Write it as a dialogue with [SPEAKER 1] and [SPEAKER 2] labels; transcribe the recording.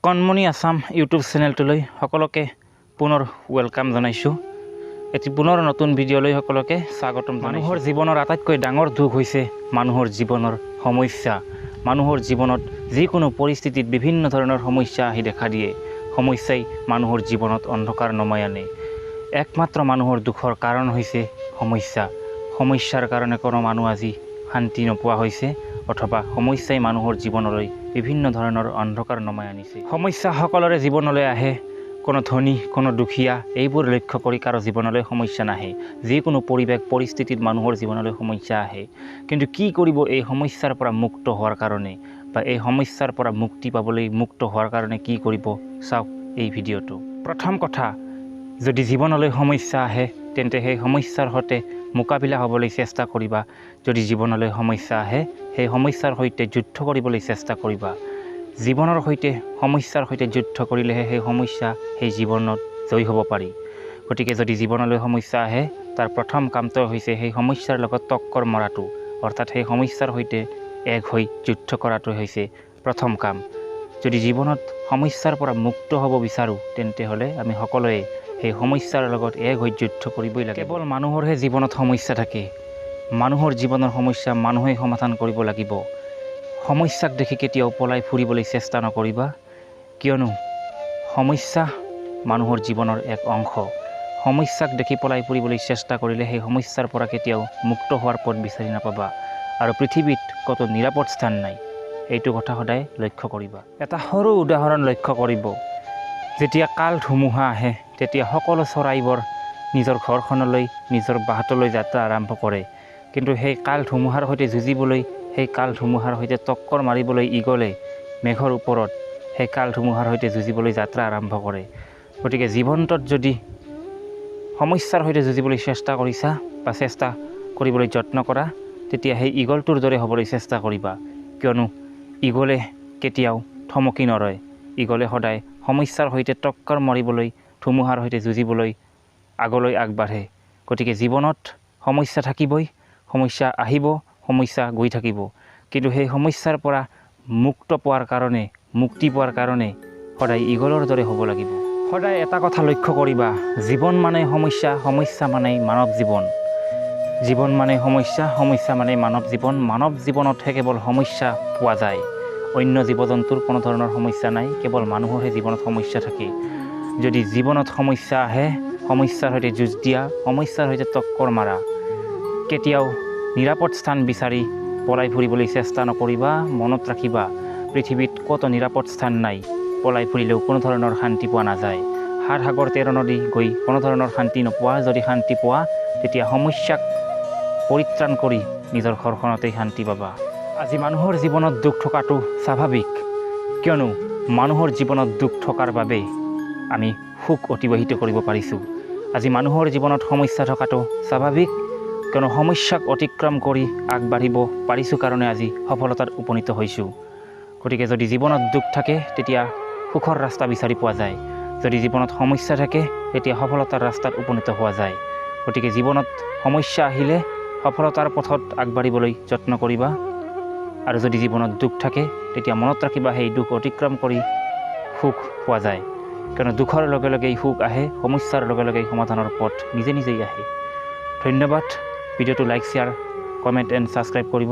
[SPEAKER 1] কণমণি Assam YouTube চেনেলটোলৈ সকলোকে পুনৰ welcome জনাইছোঁ। এটি পুনৰ নতুন ভিডিঅ'লৈ সকলোকে স্বাগতম। মানুহৰ জীৱনৰ আটাইতকৈ ডাঙৰ দুখ হৈছে মানুহৰ জীৱনৰ সমস্যা। মানুহৰ জীৱনত যিকোনো পৰিস্থিতিত বিভিন্ন ধৰণৰ সমস্যা আহি দেখা দিয়ে। সমস্যাই মানুহৰ জীৱনত অন্ধকাৰ নমাই আনে। একমাত্ৰ মানুহৰ দুখৰ কাৰণ হৈছে সমস্যা। সমস্যাৰ কাৰণে কোনো মানুহ আজি শান্তি নোপোৱা হৈছে, অথবা সমস্যাই মানুহৰ জীৱনলৈ বিভিন্ন ধৰণৰ অন্ধকাৰ নমাই আনিছে। সমস্যা সকলোৰে জীৱনলৈ আহে। কোনো ধনী, কোনো দুখীয়া এইবোৰ লক্ষ্য কৰি কাৰো জীৱনলৈ সমস্যা নাহে। যিকোনো পৰিৱেশ পৰিস্থিতিত মানুহৰ জীৱনলৈ সমস্যা আহে। কিন্তু কি কৰিব এই সমস্যাৰ পৰা মুক্ত হোৱাৰ কাৰণে, বা এই সমস্যাৰ পৰা মুক্তি পাবলৈ, মুক্ত হোৱাৰ কাৰণে কি কৰিব, চাওক এই ভিডিঅ'টো। প্ৰথম কথা, যদি জীৱনলৈ সমস্যা আহে তেন্তে সেই সমস্যাৰ সৈতে মোকাবিলা হ'বলৈ চেষ্টা কৰিবা। যদি জীৱনলৈ সমস্যা আহে সেই সমস্যাৰ সৈতে যুদ্ধ কৰিবলৈ চেষ্টা কৰিবা। জীৱনৰ সৈতে, সমস্যাৰ সৈতে যুদ্ধ কৰিলেহে সেই সমস্যা সেই জীৱনত জয়ী হ'ব পাৰি। গতিকে যদি জীৱনলৈ সমস্যা আহে তাৰ প্ৰথম কামটো হৈছে সেই সমস্যাৰ লগত টক্কৰ মৰাটো, অৰ্থাৎ সেই সমস্যাৰ সৈতে এক হৈ যুদ্ধ কৰাটো হৈছে প্ৰথম কাম। যদি জীৱনত সমস্যাৰ পৰা মুক্ত হ'ব বিচাৰোঁ তেন্তে হ'লে আমি সকলোৱে সেই সমস্যাৰ লগত এক হৈ যুদ্ধ কৰিবই লাগে। কেৱল মানুহৰহে জীৱনত সমস্যা থাকে। মানুহৰ জীৱনৰ সমস্যা মানুহেই সমাধান কৰিব লাগিব। সমস্যাক দেখি কেতিয়াও পলাই ফুৰিবলৈ চেষ্টা নকৰিবা, কিয়নো সমস্যা মানুহৰ জীৱনৰ এক অংশ। সমস্যাক দেখি পলাই ফুৰিবলৈ চেষ্টা কৰিলে সেই সমস্যাৰ পৰা কেতিয়াও মুক্ত হোৱাৰ পথ বিচাৰি নাপাবা। আৰু পৃথিৱীত ক'তো নিৰাপদ স্থান নাই, এইটো কথা সদায় লক্ষ্য কৰিবা। এটা সৰু উদাহৰণ লক্ষ্য কৰিব। যেতিয়া কাল ধুমুহা আহে তেতিয়া সকলো চৰাইবোৰ নিজৰ ঘৰখনলৈ, নিজৰ বাঁহটোলৈ যাত্ৰা আৰম্ভ কৰে। কিন্তু সেই কাল ধুমুহাৰ সৈতে যুঁজিবলৈ, সেই কাল ধুমুহাৰ সৈতে টক্কৰ মাৰিবলৈ ইগলে মেঘৰ ওপৰত সেই কাল ধুমুহাৰ সৈতে যুঁজিবলৈ যাত্ৰা আৰম্ভ কৰে। গতিকে জীৱনটোত যদি সমস্যাৰ সৈতে যুঁজিবলৈ চেষ্টা কৰিছা বা চেষ্টা কৰিবলৈ যত্ন কৰা, তেতিয়া সেই ইগলটোৰ দৰে হ'বলৈ চেষ্টা কৰিবা। কিয়নো ইগলে কেতিয়াও থমকি নৰয়। ইগলে সদায় সমস্যাৰ সৈতে টক্কৰ মাৰিবলৈ, ধুমুহাৰ সৈতে যুঁজিবলৈ আগলৈ আগবাঢ়ে। গতিকে জীৱনত সমস্যা থাকিবই, সমস্যা আহিব, সমস্যা গৈ থাকিব। কিন্তু সেই সমস্যাৰ পৰা মুক্ত পোৱাৰ কাৰণে, মুক্তি পোৱাৰ কাৰণে সদায় ইগলৰ দৰে হ'ব লাগিব। সদায় এটা কথা লক্ষ্য কৰিবা, জীৱন মানে সমস্যা, সমস্যা মানেই মানৱ জীৱন। জীৱন মানে সমস্যা, সমস্যা মানে মানৱ জীৱন। মানৱ জীৱনতহে কেৱল সমস্যা পোৱা যায়। অন্য জীৱ জন্তুৰ কোনো ধৰণৰ সমস্যা নাই, কেৱল মানুহৰহে জীৱনত সমস্যা থাকে। যদি জীৱনত সমস্যা আহে, সমস্যাৰ সৈতে যুঁজ দিয়া, সমস্যাৰ সৈতে টক্কৰ মাৰা। কেতিয়াও নিৰাপদ স্থান বিচাৰি পলাই ফুৰিবলৈ চেষ্টা নকৰিবা। মনত ৰাখিবা, পৃথিৱীত ক'তো নিৰাপদ স্থান নাই। পলাই ফুৰিলেও কোনো ধৰণৰ শান্তি পোৱা নাযায়। সাত সাগৰ তেৰ নদী গৈ কোনো ধৰণৰ শান্তি নোপোৱা। যদি শান্তি পোৱা তেতিয়া সমস্যাক পৰিত্ৰাণ কৰি নিজৰ ঘৰখনতেই শান্তি পাবা। আজি মানুহৰ জীৱনত দুখ থকাটো স্বাভাৱিক, কিয়নো মানুহৰ জীৱনত দুখ থকাৰ বাবে আমি সুখ অতিবাহিত কৰিব পাৰিছোঁ। আজি মানুহৰ জীৱনত সমস্যা থকাটো স্বাভাৱিক, কিয়নো সমস্যাক অতিক্ৰম কৰি আগবাঢ়িব পাৰিছোঁ কাৰণে আজি সফলতাত উপনীত হৈছোঁ। গতিকে যদি জীৱনত দুখ থাকে তেতিয়া সুখৰ ৰাস্তা বিচাৰি পোৱা যায়। যদি জীৱনত সমস্যা থাকে তেতিয়া সফলতাৰ ৰাস্তাত উপনীত হোৱা যায়। গতিকে জীৱনত সমস্যা আহিলে সফলতাৰ পথত আগবাঢ়িবলৈ যত্ন কৰিবা। আৰু যদি জীৱনত দুখ থাকে তেতিয়া মনত ৰাখিবা, সেই দুখ অতিক্ৰম কৰি সুখ পোৱা যায়। কিয়নো দুখৰ লগে লগেই সুখ আহে, সমস্যাৰ লগে লগেই সমাধানৰ পথ নিজে নিজেই আহে। ধন্যবাদ। ভিডিঅ'টো like, share, comment and subscribe কৰিব।